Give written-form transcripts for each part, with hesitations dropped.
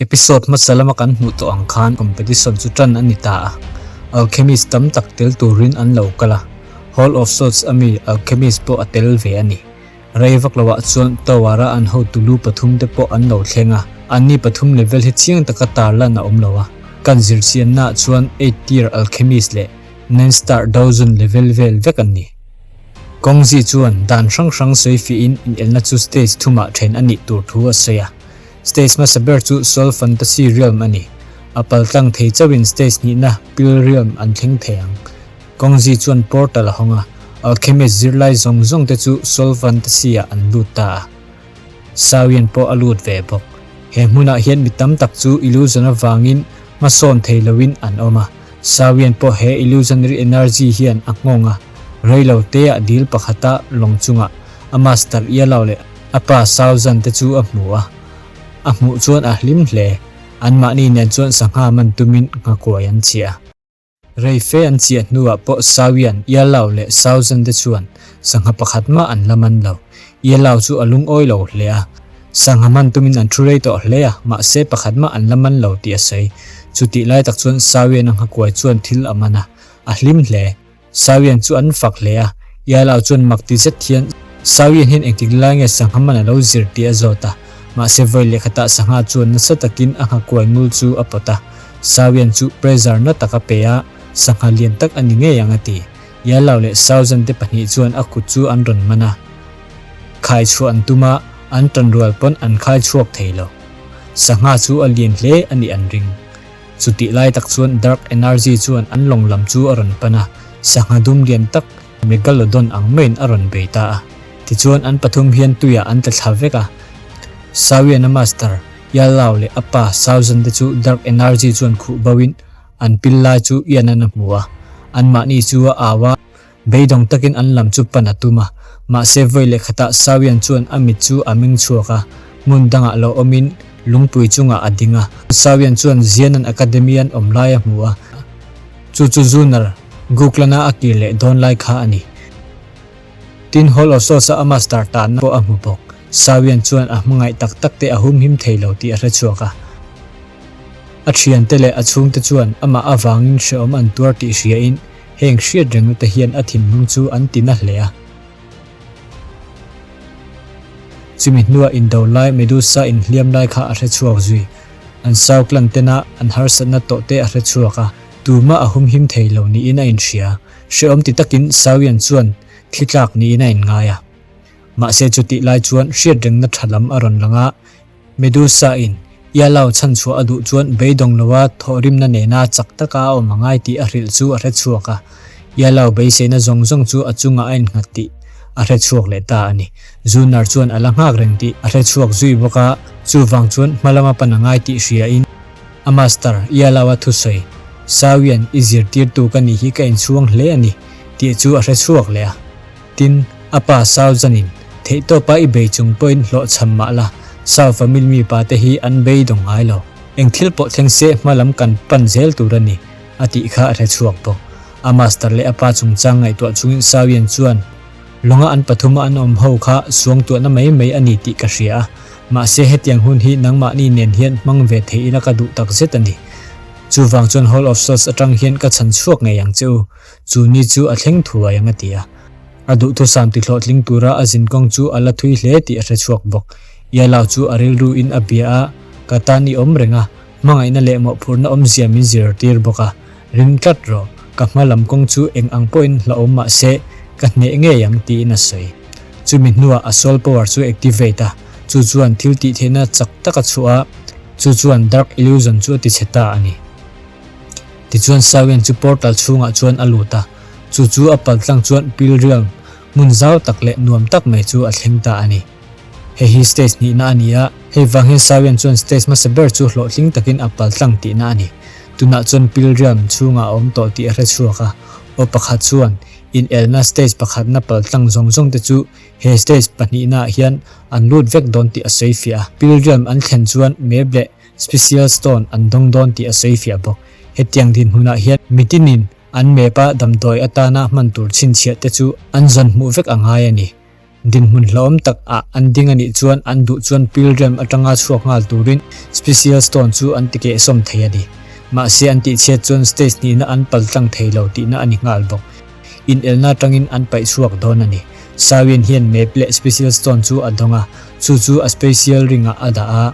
Episode hmasa lama kan hmuh tawh ang khan competition chu tan a ni ta a, alchemist tam tak tel turin an lo kal a, Hall of Swords a mi alchemist pawh a tel ve a ni. Rei vak loah chuan tower a an hotu lu pathum te pawh an lo thleng a, anni pathum level hi chiang taka tarlan a awm lo a, kan zirchiannaah chuan eight tier alchemist leh nine star dozen level vel vek an ni. Kawngzi chuan dan hrang hrang sawi fiahin inelna chu stage thumah then a nih tur thu a sawi a. Stage hmasa ber chu Soul Fantasy Realm a ni. A paltlang thei chauhin stage hnihna Pill Realm an thleng thei ang. Kawngzi chuan portal a hawng a, Alchemist zirlai zawng zawng te chu Soul Fantasy ah an lut ta a. Sawian pawh a lut ve bawk. He hmunah hian mi tam tak chu illusion avangin hmasawn thei loin an awm a. Sawian pawh he illusionary energy hian a nghawng a, rei lo teah dil pakhata lawng chungah a master Yellow leh a pa Sauzan te chu a hmu a. A hmuh chuan a hlim hle. Anmahni nen chuan sangha man tumin nghakuai an chhiah a. Rei fe an chiah hnuah pawh Sawian, Yellow leh Sauzan te chuan sangha pakhat mah an la man lo. Yellow chu a lungawi lo hle a. Sangha man tumin an thu rei tawh hle a, mahse pakhat mah an la man lo tih a sawi. Chutih lai tak chuan Sawian a nghakuai chuan thil a man a, a hlim hle. Sawian chu an fak hle a, Yalao chuan mak ti zet hian Sawian hian engtik lai nge sangha man a lo zir tih a zawt a, mahse vawi lehkhatah sangha chuan nasa takin a nghakuai ngul chu a pawt a, Sawian chu pressure na tak a pe a, sangha lian tak a ni ngei ang a ti. Yalao leh Sauzan te pahnih chuan a kut chu an rawn man a, khai chhuah an tum a, an tanrual pawn an khai chhuak thei lo. Sangha chu a lian hle a nih an ring. Chutih lai tak chuan Dark Energy chuan an lawng lam chu a rawn pan a, sangha dum lian tak Megalodon ang maiin a rawn bei ta a. Tichuan an pathum hian tuiah an tla thla vek a. Sawiana Master, Yalao leh a pa Sauzan te chu Dark Energy chuan khuh bo in an pil lai chu Ian-an a hmu a. Anmahni chu a au a. Beidawng takin an lam chu pan a tum a, mahse vawi leh khatah Sawian chuan a mit chu a meng chhuak a, hmun dangah lo awmin lungpui chungah a ding a. Sawian chuan Zianan Academy an awm lai a hmu a, chu chu Zunar Guklana a kir leh dawn lai kha a ni. Tin, Hall of Swords-a a master tanna pawh a hmu bawk. Sawian chuan a hmangaih tak tak te a humhim thei lo tih a hre chhuak a. A thiante leh a chhungte chuan amah avangin hrehawm an tuar tih hriain Heng hriat rengna te hian a thinlung chu an ti na hle a. Chumi hnuah indo lai Medusa inhliam lai kha a hre chhuak zui. An sau clan tena an harsatna tawh te a hre chhuak a, tumah a humhim thei lo niin a inhria. Hrehawm ti takin Sawian chuan thli tlak niin a inngai a. Mahse chutih lai chuan hriat rengna tha lam a rawn lang a, Medusa-in Ialao chhan chhuah a duh chuan beidawng loa thawhrimna nena chak taka a awm a ngai tih a hrilh chu a hre chhuak a. Ialao beiseina zawng zawng chu a chungah a innghat tih a hre chhuak leh ta a ni. Zunar chuan a la nghak reng tih a hre chhuak zui bawk a, chuvang chuan hma lama pan a ngai tih hriain a master Ialao-a thusawi, Sawian i zirtirtu ka nih hi ka inchhuang hle a ni, tih chu a hre chhuak leh a. Tin, a pa Sau zanin, Theihtawpa i bei chung pawhin hlawhchham mah la, Sau family mi pa te hi an beidawng ngai lo. Eng thil pawh thleng se hma lam kan pan zel tur a ni, a tih kha a hre chhuak bawk. A master leh a pa chungchang ngaihtuah chungin Sauian chuan, Lawnga an pathuma an awm ho kha suangtuahna mai mai a ni tih ka hria a, mahse hetiang hun hi nangmahni nen hian hmang ve thei ila ka duh takzet a ni. Chuvang chuan Hall of Swords atang hian ka chhan chhuak ngei ang che u. Chu ni chu a thleng thuai ang a ti a. A duhthusam ti hlawhtling tura a zinkawng chu a la thui hle tih a hre chhuak bawk. Ialao chu a rilru in a bia a, ka tan i awm reng a, hmangaihna leh mawhphurhna awmzia min zirtir bawk a, ring tlat rawh, ka hma lam kawng chu eng ang pawhin hlauhawm mah se, ka hneh ngei ang tiin a sawi. Chumi hnuah a soul power chu activate a, chu chuan thil tih theihna chak tak a chhuah a, chu chuan dark illusion chu a ti chhe ta a ni. Tichuan Sawian chu portal chhungah chuan a lut a, chu chu a paltlang chuan Pilrialm hmun zau tak leh nuam tak mai chu a thleng ta a ni. Hei hi stage hnihna a ni a, hei vang hian Sawian chuan stage hmasa ber chu hlawhtling takin a paltlang tihna a ni. Tunah chuan Pilrialm chhungah a awm tawh tih a hre chhuak a, aw pakhat chuan inelna stage pakhatna paltlang zawng zawng te chu he stage pahnihnaah hian an lut vek dawn tih a sawi fiah a. Pilrialm an thlen chuan map leh Special Stone an dawng dawn tih a sawi fiah bawk. Hetiang dinhmunah hian mitinin an map-a damdawi atana hman tur chhinchhiah te chu an zawn hmuh vek a ngai a ni. Dinhmun hlauhawm tak ah an ding a nih chuan an duh chuan Pilgrim atanga chhuak nghal turin Special Stone chu an ti kehsawm thei a ni. Mahse an tihchhiat chuan stage hnihna an pal tlang thei lo tihna a ni nghal bawk. Inelna atangin an paih chhuak dawn a ni. Sawin hian map leh Special Stone chu a dawng a, chu chu a Special Ring ah a dah a.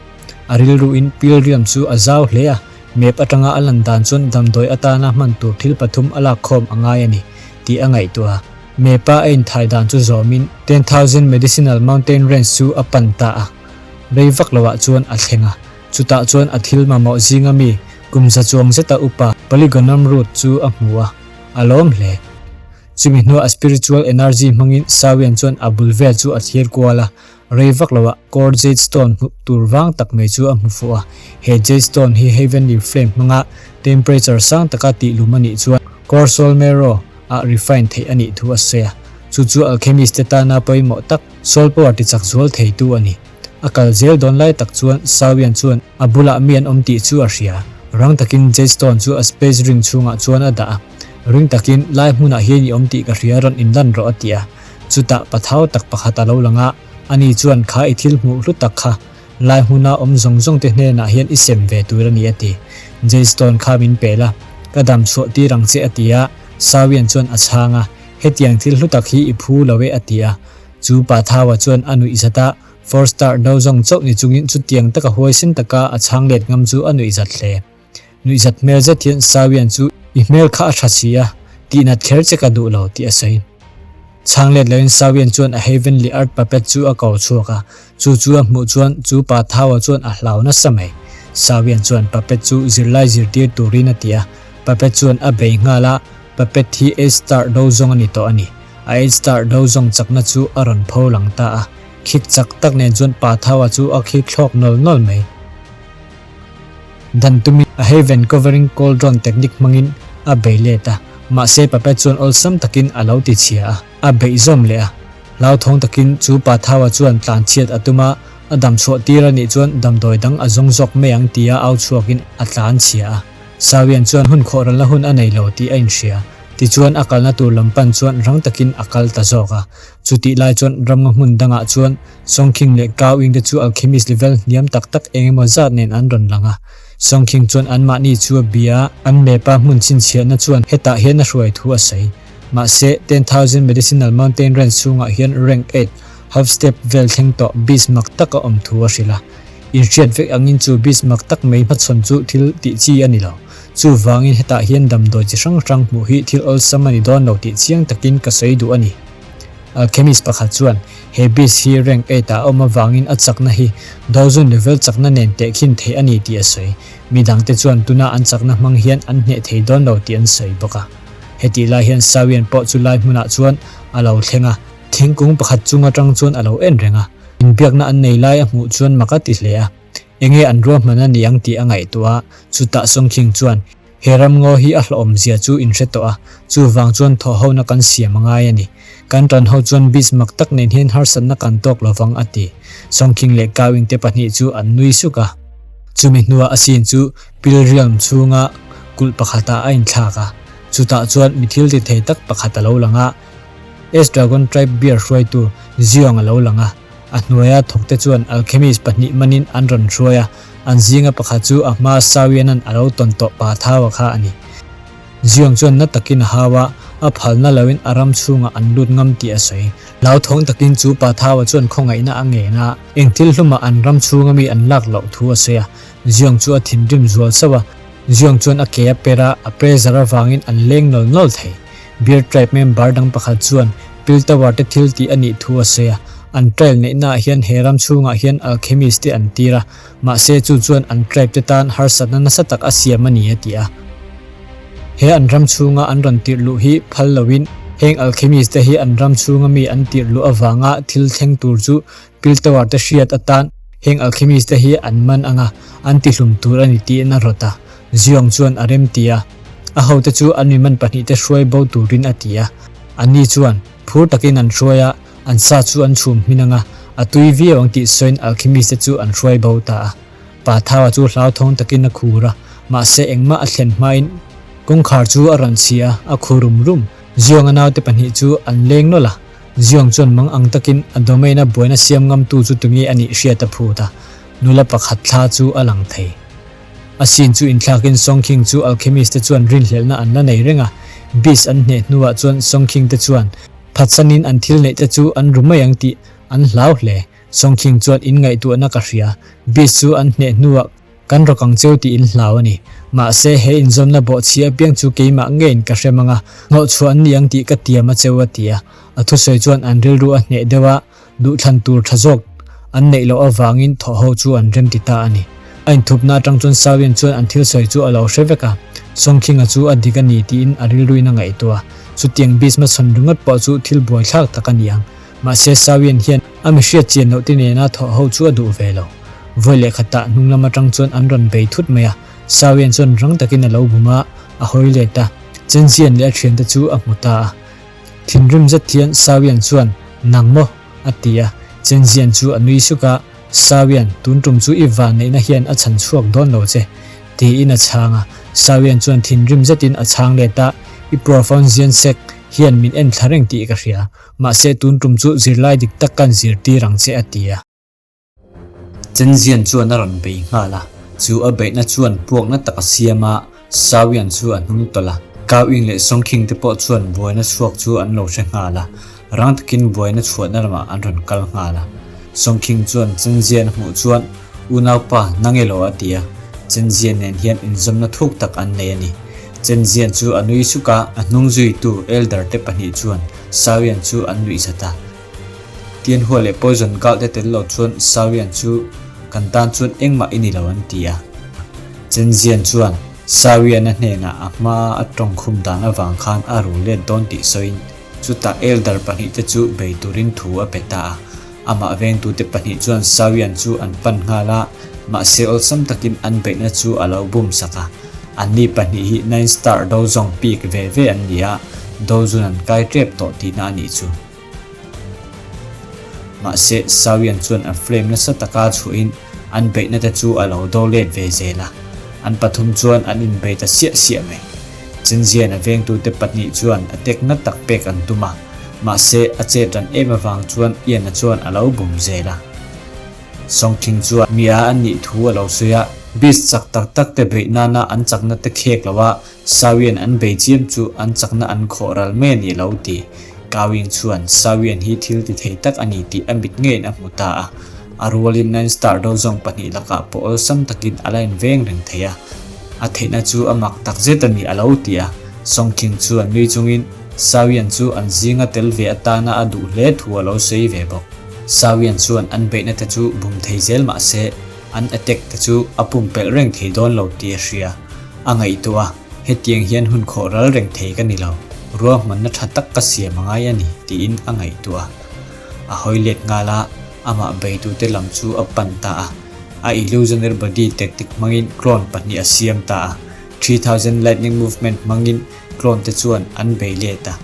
A rilruin Pilgrim chu a zau hle a, map atanga a lan dan chuan damdawi atana hman tur thil pathum a lakkhawm a ngai a ni tih a ngaihtuah a. Mepa a inthai dan chu zawmin 10,000 Medicinal Mountain Range chu a pan ta a, rei vak loah chuan a thleng a. Chutah chuan a thil mamawh zinga mi kum za chuang zeta upa Polygonum Root chu a hmu a, a lawm hle. Chumi hnuah a spiritual energy hmangin Sawian chuan a bul vel chu a thlir kual a, Rei vak loah Core Jade Stone hmuh tur vang tak mai chu a hmu fuh a. He Jade Stone hi Heavenly Flame hmanga temperature sang taka tihlum a nih chuan Core Soul Marrow ah refine theih a nih thu a sawi a. Chu chu alchemist te tana pawimawh tak soul power tichak zual theitu a ni. A kal zel dawn lai tak chuan Sawian chuan a bulah mi an awm tih chu a hria. Rang takin Jade Stone chu a space ring chhungah chuan a dah a. Ring takin lai hmunah hian i awm tih ka hria rawn inlan rawh a ti a. Chutah pathau tak pakhat a lo lang a, ani chuan kha i thil hmuh hlu tak kha lai hmuna awm zawng zawng te hnenah hian i sem ve tur a ni a ti. Jay Stone kha min pel a, ka dam chhuah tir ang che a ti a, Sawian chuan a chhang a, hetiang thil hlu tak hi i phu lo e a ti a. Chu Pathaua chuan a nuih zat a, Four Star no zawng chauh ni chungin chutiang taka huaisen taka a chhang let ngam chu a nuih zat hle. Nuihzat hmel zet hian Sawian chu i hmel kha a tha si a, tihnat kher che ka duh lo tih a sawi. Chhang let loin Sawian chuan a Heavenly Earth Puppet chu a ko chhuak a, chu chu a hmuh chuan chu pa Thaua chuan a hlau nasa mai. Sawian chuan Puppet chu zirlai zirtir turin a ti a, Puppet chuan a bei nghal a, Puppet hi Eight Star do zawng a ni tawh a ni. A Eight Star do zawng chakna chu a rawn pho lang ta a, khik chak tak nen chuan pa Thaua chu a khik thlawk nawl nawl mai. Dan tumin a Haven Covering Cauldron technique hmangin a bei let a, mahse Puppet chuan awlsam takin a lo ti chhia a, a beih zawm leh a. Hlauthawng takin chu Pathaua chuan tlanchhiat a tum a, a dam chhuah tir a nih chuan damdawi dang a zawng zawk mai ang tia au chhuakin a tlan chhia a. Sawian chuan hun khawhralna hun a nei lo tih a inhria. Tichuan a kalna tur lam pan chuan rang takin a kal ta zawk a. Chutih lai chuan ramnga hmun dangah chuan Songkhing leh Gao Ying te chu alchemist level hniam tak tak eng emaw zat nen an rawn lang a. Songkhing chuan anmahni chu a bia a, an mepa hmun chhinchhiahna chuan hetah hian a hruai thu a sawi. Mahse, 10,000 Medicinal Mountain Range chhungah hian rank eight, half step, vel thleng tawh beast mak tak a awm thu a hrilh a. Inhriat vek angin chu beast mak tak mai hmachhawn chu thil tih chi a ni lo. Chuvangin hetah hian damdawi chi hrang hrang hmuh hi thil awlsam a ni dawn lo tih chiang takin ka sawi duh a ni. Alchemist pakhat chuan he beast hi rank eight ah a awm avangin a chakna hi Dozun level chakna nen tehkhin theih a ni tih a sawi. Mi dangte chuan tuna an chakna hmang hian an hneh thei dawn lo tih an sawi bawk a. Hetih lai hian Sawian pawh chu lai hmunah chuan a lo thleng a, thingkung pakhat chung atang chuan a lo en reng a. Inbiakna an nei lai a hmuh chuan mak a ti hle a. Enge an ruahman a ni ang tih a ngaihtuah a, chutah Songkhing chuan He ramngaw hi a hlawhawm zia chu in hre tawh a, chuvang chuan thawhhona kan siam a ngai a ni. Kan tan ho chuan beach mak tak nen hian harsatna kan tawk lo vang a ti. Songkhing leh Kawing te pahnih chu an nui suk a. Chumi hnuah a scene chu Pilrialm chhunga kulh pakhatah a inthlak a, chutah chuan mi thil ti thei tak pakhat a lo lang a, S-Dragon Tribe beer hruaitu Ziong a lo lang a. A hnuaia thawkte chuan alchemist pahnih manin an rawn hruai a, an zinga pakhat chu a hmaa Sawianan a lo tawn tawh pa Thaua kha a ni. Ziong chuan na takin a hau a, a phalna loin a ram chhungah an lut ngam tih a sawi. Hlauthawng takin chu pa Thaua chuan khawngaihna a ngen a, eng thil hlumah an ram chhunga mi an lak loh thu a sawi a. Ziong chu a thinrim zual sauh a, Ziong chuan a ke a per a, a pressure avangin an leng nawl nawl thei. Beer Tribe member dang pakhat chuan Pil Tower te thil tih a nih thu a sawi a, an trial neihnaah hian he ram chhungah hian alchemist te an tir a, mahse chu chuan an tribe te tan harsatna nasa tak a siam a ni a ti a. He an ram chhunga an rawn tirh luh hi phal loin heng alchemist te hi an ram chhunga mi an tirh luh avanga thil thleng tur chu Pil Tower te hriat atan heng alchemist te hi an man anga an tihlum tur a ni tiin a rawt a, Ziong chuan a rem ti a. A hote chu an mi man pahnih te hruai bo turin a ti a. Anni chuan phur takin an hruai a, an sa chu an chhum hmin anga a tui viau ang tih sawiin alchemist te chu an hruai bo ta a. Pa Thaua chu hlauthawng takin a khur a, mahse engmah a thlen hmain kawngkhar chu a rawn chhi a, a khu rum rum. Ziong a naute pahnih chu an leng nawlh a. Ziong chuan mang ang takin a domain-a buaina siam ngamtu chu tunge a nih hriat a phut a, nula pakhat thla chu a lang thei. A scene chu inthlakin Song King chu alchemist te chuan rinhlelhna an la nei reng a, Beast an hneh hnuah chuan Song King te chuan phatsanin an thil neih te chu an ru mai ang tih an hlau hle. Song King chuan in ngaihtuahna ka hria, Beast chu an hneh hnuah kan rawk ang cheu tih in hlau a ni. Mahse he inzawnna bawhchhia apiang chu keimah ngeiin ka hrem ang a, hnawhchhuah an ni ang tih ka tiam a cheu a ti a. A thusawi chuan an rilru a hneh deuh a, Duhthlan tur tha zawk an neih loh avangin thawh ho chu an rem ti ta a ni. A inthupna atang chuan Sawian chuan an thil sawi chu a lo hre vek a, Sawngkhinga chu a dik a ni tiin a rilruin a ngaihtuah a. Chutiang beast hmachhawn ringawt pawh chu thil buaithlak tak a ni ang. Mahse Sawian hian a mi hriat chian loh te nena thawh ho chu a duh ve lo. Vawi leh khatah hnung lam atang chuan an rawn bei thut mai a, Sawian chuan rang takin a lo bum a, a hawi let a, Chenzian leh a thiante chu a hmu ta a. Thinrim zet hian Sawian chuan, Nang maw? a ti a. Chenzian chu a nui suk a, Sawian, tun tum chu i vanneihna hian a chhan chhuak dawn lo che, tiin a chhang a. Sawian chuan thinrim zetin a chhang let a, I profound zian sek hian min en thla reng tih ka hria, mahse tun tum chu zirlai dik tak kan zirtir ang che, a ti a. Chenzian chuan a rawn bei nghal a, chu a beihna chuan puakna tak a siam a, Sawian chu a hnung tawlh a. Kau Ing leh Songkhing te pawh chuan buaina chhuak chu an lo hre nghal a, rang takin buaina chhuahna lamah an rawn kal nghal a. Songkhing chuan Chenzian a hmuh chuan, Unaupa, nang elaw a ti a, Chenzian nen hian inzawmna thuk tak an nei a ni. Chenzian chu a nui suk a, a hnung zuitu Elder te pahnih chuan Sawian chu an nuihzat a. Tianhua leh Poison Galt te tel lo chuan Sawian chu kan tan chuan engmah i ni lo an ti a. Chenzian chuan Sawiana hnenah a hmaa a tawngkhum dan avang khan a ru let dawn tih sawiin chutah Elder pahnihte chu bei turin thu a pe ta a. Amah vengtute pahnih chuan Sawian chu an pan nghal a, mahse awlsam takin an beihna chu a lo bum sak a. Anni pahnih hi Nine Star Dozong peak ve ve an ni a, Dozun an kai tep tawh tihna a nih chu. Mahse, Sawian chuan a flame nasa taka chhuahin an beihna te chu a lo do let ve zel a, an pathum chuan an inbei ta siah siah mai. Chenzian a vengtute pahnih chuan a tekna tak pek an tum a, mahse a chet ran em avang chuan Ian-a chuan a lo bum zel a. Sawngthing chuan mi a an nih thu a lo sawi a, beast chak tak tak te beih nana an chakna te khek lo a, Sawian an bei chiam chu an chakna an khawh ral mai a ni lo ti. Kawing chuan Sawian hi thil ti thei tak a ni tih a mit ngeiin a hmu ta a. A rualin Nine Star Dozong pahnih lakah pawh awlsam takin a la inveng reng thei a. A theihna chu a mak tak zet a ni a lo ti a. Songking chuan nui chungin Sawian chu an zinga tel ve atana a duh hle thu a lo sawi ve bawk. Sawian chuan an beihna te chu bum thei zel mah se an attack te chu a pumpelh reng thei dawn lo tih a hria. A ngaihtuah a, hetiang hian hun khawh ral reng thei ka ni lo, ruahmanna tha tak ka siam a ngai a ni, tiin a ngaihtuah a. A hawi let nghal a, amah beitute lam chu a pan ta a. A illusionary body tactic hmangin clone pahnih a siam ta a, 3000 lightning movement hmangin clone te chuan an bei let a.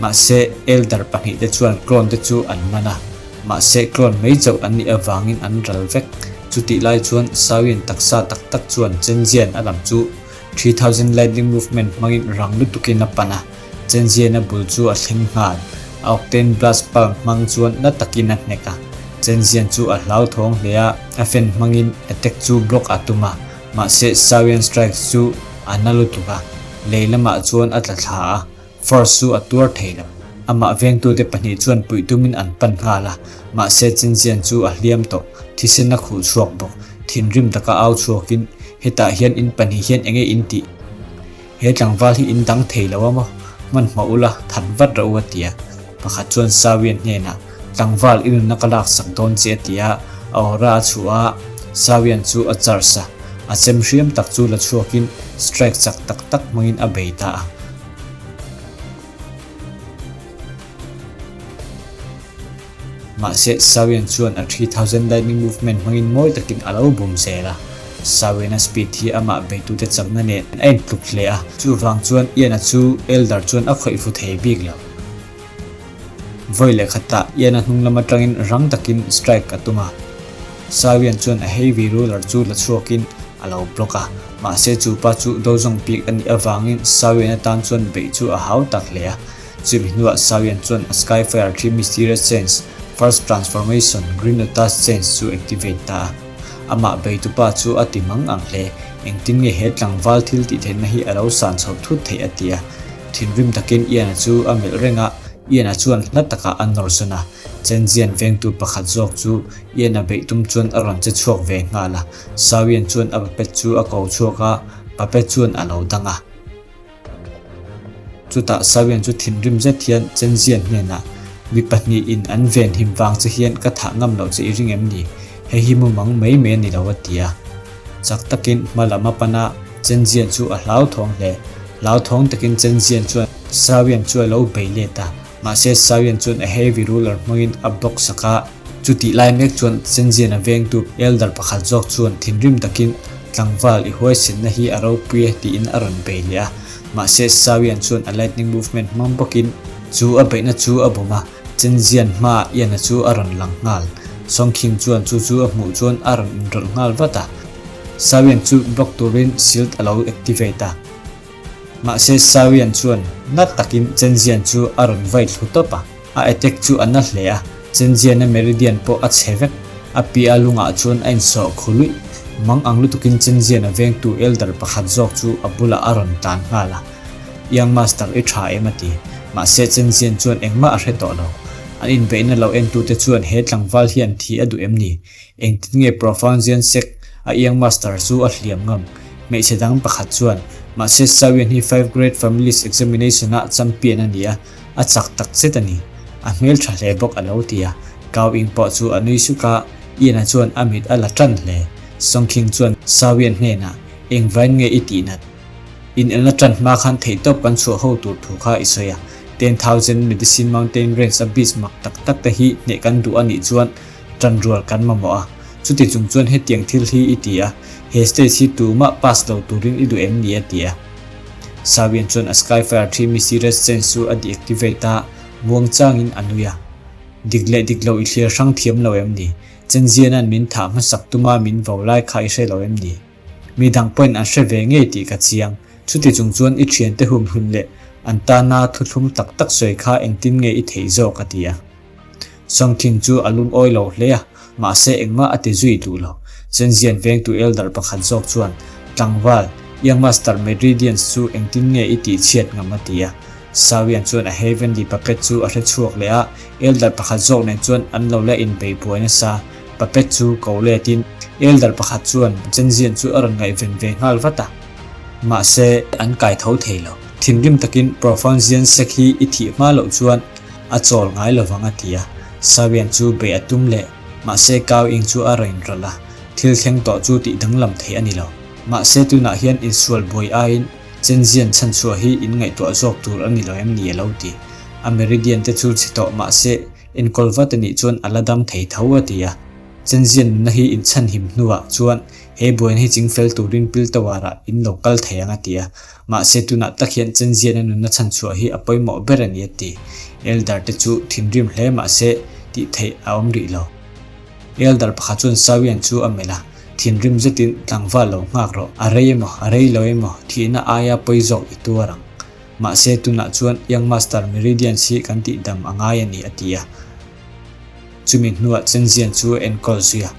Mahse, elder pahnih te chuan clone te chu an man a, mahse clone mai chauh an nih avangin an ral vek. Chutih lai chuan Sawian taksa tak tak chuan Chenzian a lam chu 3000 lightning movement hmangin rang lutukin a pan a, Chenzian a bul chu a thleng nghal. A octane blast palm hmang chuan na takin a hnek a, Chenzian chu a hlauthawng hle a, a fan hmangin attack chu block a tum a, mahse Sawian strike chu a na lutuk a, lei lamah chuan a tla thla a. Force chu a tuar thei lo. Amah vengtute pahnih chuan puih tumin an pan nghal a, mahse Chinzian chu a hliam tawh, thisen a khuh chhuak bawk. Thinrim taka au chhuakin, Hetah hian in pahnih hian enge in tih? He tlangval hi in dang thei lo a maw? Hmanhmawh ula, that vat rawh u a ti a. Pakhat chuan Sawian hnenah, Tlangval i nunna ka laksak dawn che a ti a, a aura a chhuah a, Sawian chu a charge a, a chem hriam tak chu la chhuakin strike chak tak tak hmangin a bei ta a. Mahse, Sawian chuan a 3000 lightning movement hmangin mawi takin a lo bum zel a. Sawiana speed hi amah beitute chakna nen a intluk hle a, chuvang chuan Ian-a chu Elder chuan a khawih fu thei bik lo. Vawi leh khatah Ian-a hnung lam atangin rang takin strike a tum a. Sawian chuan a heavy ruler chu la chhuakin a lo block a. Mahse chu pa chu dozawng bik a nih avangin Sawian atan chuan beih chu a hau tak hle a. Chumi hnuah Sawian chuan a Skyfire Tree Mysterious Change, First Transformation, Green Lotus Change chu activate ta a. Amah beitupa chu a ti mang ang hle. Engtin nge he tlangval thil tih theihna hi a lo san chhoh thut theih a ti a. Thinrim takin Ian-a chu a melh reng a, Ian-a chuan hla takah a nawr sawn a. Chenzian vengtu pakhat zawk chu Ian-a beih tum chuan a rawn che chhuak ve nghal a. Sawian chuan a puppet chu a ko chhuak a, puppet chuan a lo dang a. Chutah Sawian chu thinrim zet hian Chenzian hnenah, Mi pahnihin an venhim vang che hian ka thah ngam loh che i ring em ni? Hei hi mumang mai mai a ni lo a ti a. Chak takin hma lam a pan a, Chenzian chu a hlauthawng hle. Hlauthawng takin Chenzian chuan Sawian chu a lo bei let a. Mahse Sawian chuan a heavy ruler hmangin a block sak a. Chutih lai mek chuan Chenzian a vengtu elder pakhat zawk chuan thinrim takin Tlangval i huaisenna hi a ropui e tiin a rawn bei leh a. Mahse Sawian chuan a lightning movement hmang bawkin chu a beihna chu a bawm a, Chenzian hmaah Iana chu a rawn lang nghal. Songkhing chuan chu chu a hmuh chuan a rawn inrawlh nghal vat a. Sawian chu block turin shield a lo activate a. Mahse Sawian chuan na takin Chenzian chu a rawn vai thlu tawp a, a attack chu a na hle a, Chenziana meridian pawh a chhe vek. A piah lungah chuan a insawh khu luih. Mang ang lutukin Chenziana vengtu elder pakhat zawk chu a bulah a rawn tlan nghal a, Young Master i tha em a ti. Mahse Chenzian chuan engmah a hre tawh lo. An inbeihna lo entute chuan he tlangval hian thi a duh em ni? Engtin nge Profound Zian Sek a Young Master chu a hliam ngam? Hmeichhe dang pakhat chuan, Mahse Sawian hi Five Great Families Examination ah champion a ni a, a chak tak zet a ni. A hmel tha hle bawk a lo ti a. Gao Ying pawh chu a nui suk a, Ian-a chuan a mit a la tan hle. Song Qing chuan Sawian hnenah, Engvain nge i tih nat? Inelna tan hma khan theihtawp kan chhuah ho tur thu kha i sawi a. 10,000 Medicine Mountain Range a beach mak tak tak te hi hneh kan duh a nih chuan Tanrual kan mamawh a, chuti chung chuan hetiang thil hi i ti a, he stage hi tumah pass lo turin i duh em ni a ti a. Sawian chuan a Skyfire thi mysterious change chu a deactivate a, muang changin a nui a. Dik leh dik lo i thlir hrang thiam lo em ni? Chenziana'n min thah hmasak tuma min vo lai kha i hre lo em ni? Mi dang pawhin an hre ve ngei tih ka chiang. Chuti chung chuan i thiante humhim leh an tana thuthlum tak tak sawi kha engtin nge i theih zawk a ti a. Songkhing chu a lungawi lo hle a, mahse engmah a ti zui duh lo. Chenzian vengtu elder pakhat zawk chuan, Tlangval, Young Master Meridians chu engtin nge i tih chhiat ngam a ti a. Sawian chuan a Heavenly Puppet chu a hre chhuak leh a, elder pakhat zawk nen chuan an lo la inbei buai nasa. Puppet chu ko letin elder pakhat chuan Chenzian chu a rawn ngaihven ve nghal vat a. Mahse, an kai tho thei lo. Thinrim takin Profound Zian Sek hi i thih hma loh chuan A chawl ngai lovang a ti a, Sawian chu beih a tum leh, mahse Kau Ing chu a rawn rawlh a, thil thleng tawh chu tih danglam theih a ni lo. Mahse tunah hian insual buai aiin Chenzian chhanchhuah hi in ngaihtuah zawk tur a ni lo em ni a lo ti. A meridian te chu chhe tawh mahse enkawl vat a nih chuan a la dam thei tho a ti a. Chenzian nunna hi in chhanhim hnuah chuan he buaina hi chingfel turin Piltowarah in lo kal thei ang a ti a. Mahse tunah tak hian Chenziana nunna chhanchhuah hi a pawimawh ber a ni a ti. Elder te chu thinrim hle mahse tih theih a awm rih lo. Elder pakhat chuan Sawian chu a melh a, thinrim zetin tlangval lo nghak rawh, a rei emaw, a rei lo emaw, thihna aia pawi zawk i tuar ang. Mahse tunah chuan Young Master Meridians hi kan tihdam a ngai a ni a ti a. Chumi hnuah Chenzian chu a enkawl zui a.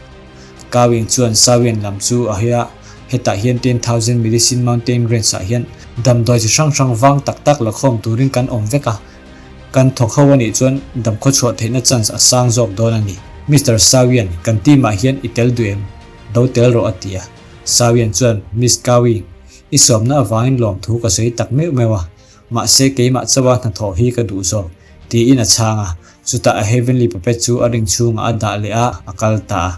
Kawing chuan Sawian lam chu a hawi a, hetah hian 10,000 Medicine Mountain Range ah hian damdawi chi hrang hrang vang tak tak la khawm turin kan awm vek a, kan thawk ho anih chuan damkhaw chhuah theihna chance a sang zawk dawn a ni. Mister Sawian, kan team ah hian i tel duh em? Do tel rawh a ti a. Sawian chuan, Miss Kawing, i sawmna avangin lawmthu ka sawi tak meuh meuh a, Mahse keimah chauha hnathawh hi ka duh zawk, tiin a chhang a. Chutah a Heavenly Puppet chu a ring chhungah a dah leh a, a kal ta a.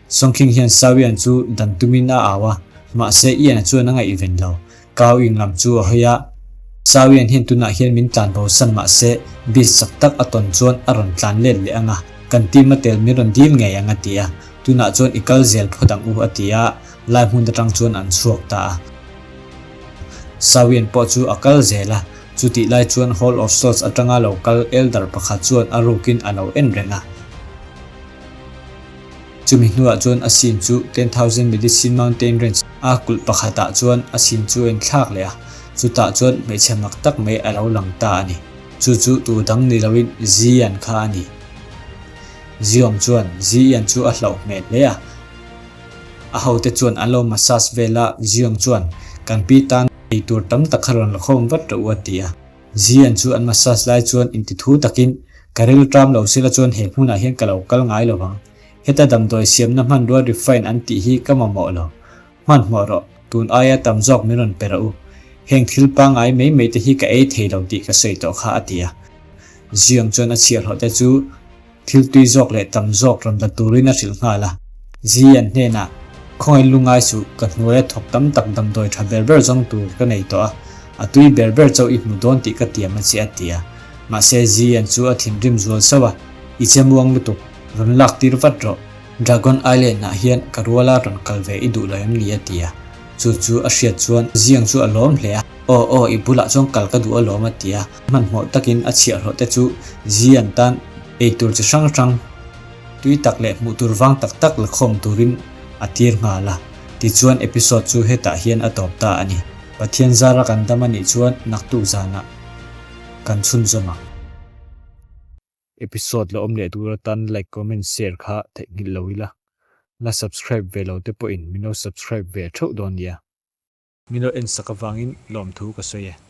Songkhing hian Sawian chu dan tumin a au a, mahse Ian-a chuan a ngaihven lo. Kau Ing lam chu a hawi a. Sawian hian tunah hian min tlan bosan mahse beast chak tak a tawn chuan a rawn tlan let leh ang a, kan team a tel min rawn dil ngei ang a ti a. Tunah chuan i kal zel phawt ang u a ti a, lai hmun atang chuan an chhuak ta a. Sawian pawh chu a kal zel a, chutih lai chuan Hall of Swords atanga lo kal Elder pakhat chuan a rukin a lo en reng a. Chumi hnuah chuan a sin chu 10,000 Medicine Mountain Range a kulh pakhatah chuan a sin chu a inthlak leh a. Chutah chuan hmeichhe mak tak mai a lo lang ta a ni. Chu chu tu dang ni loin Zian kha a ni. Ziong chuan Zian chu a hlauh hmel hle a. A hote chuan an lo massage vel a, Ziong chuan, Kan pi tan ei tur tam tak kha rawn la khawm vat rawh u a ti a. Zian chu an massage lai chuan intithu takin, Ka ril ṭam lo sila chuan he hmunah hian ka lo kal ngai lo vang. Heta damdawi siamna hmanrua refine an tih hi ka mamawh lo. Hmanhmawh rawh, tun aia tam zawk min rawn pe rawh u. Heng thil pangngai mai mai te hi ka ei thei lo tih ka sawi tawh kha a ti a. Ziang chuan a chhiahhlawh te chu thil tui zawk leh tam zawk rawn la turin a hrilh nghal a. Zian hnenah, Khawngaih lungai suh, ka hnuaia thawk tam tak damdawi tha ber ber zawng tur ka nei tawh a, a tui ber ber chauh i hmu dawn tih ka tiam a che a ti a. Mahse Zian chu a thinrim zual sauh a, I che muang lutuk, rawn lak tir vat rawh. Dragon Island ah hian ka ruala rawn kal ve i duh lo em ni a ti a, chu chu a hriat chuan Ziang chu a lawm hle a, Aw aw i bulah chuan kal ka duh alawm a ti a, hmanhmawh takin a chhiahhlawh te chu Zian tan ei tur chi hrang hrang tui tak leh hmuh tur vang tak tak la khawm turin a tir nghal a, tichuan episode chu hetah hian a tawp ta a ni. Pathian zara kan dam a nih chuan naktuk zanah kan chhunzawm ang. Episode la awm leh tur atan like comment share kha theihnghilh lo ila, la subscribe ve lo te pawhin min lo subscribe ve theuh dawn nia. Min lo en sak avangin lawmthu ka sawi e.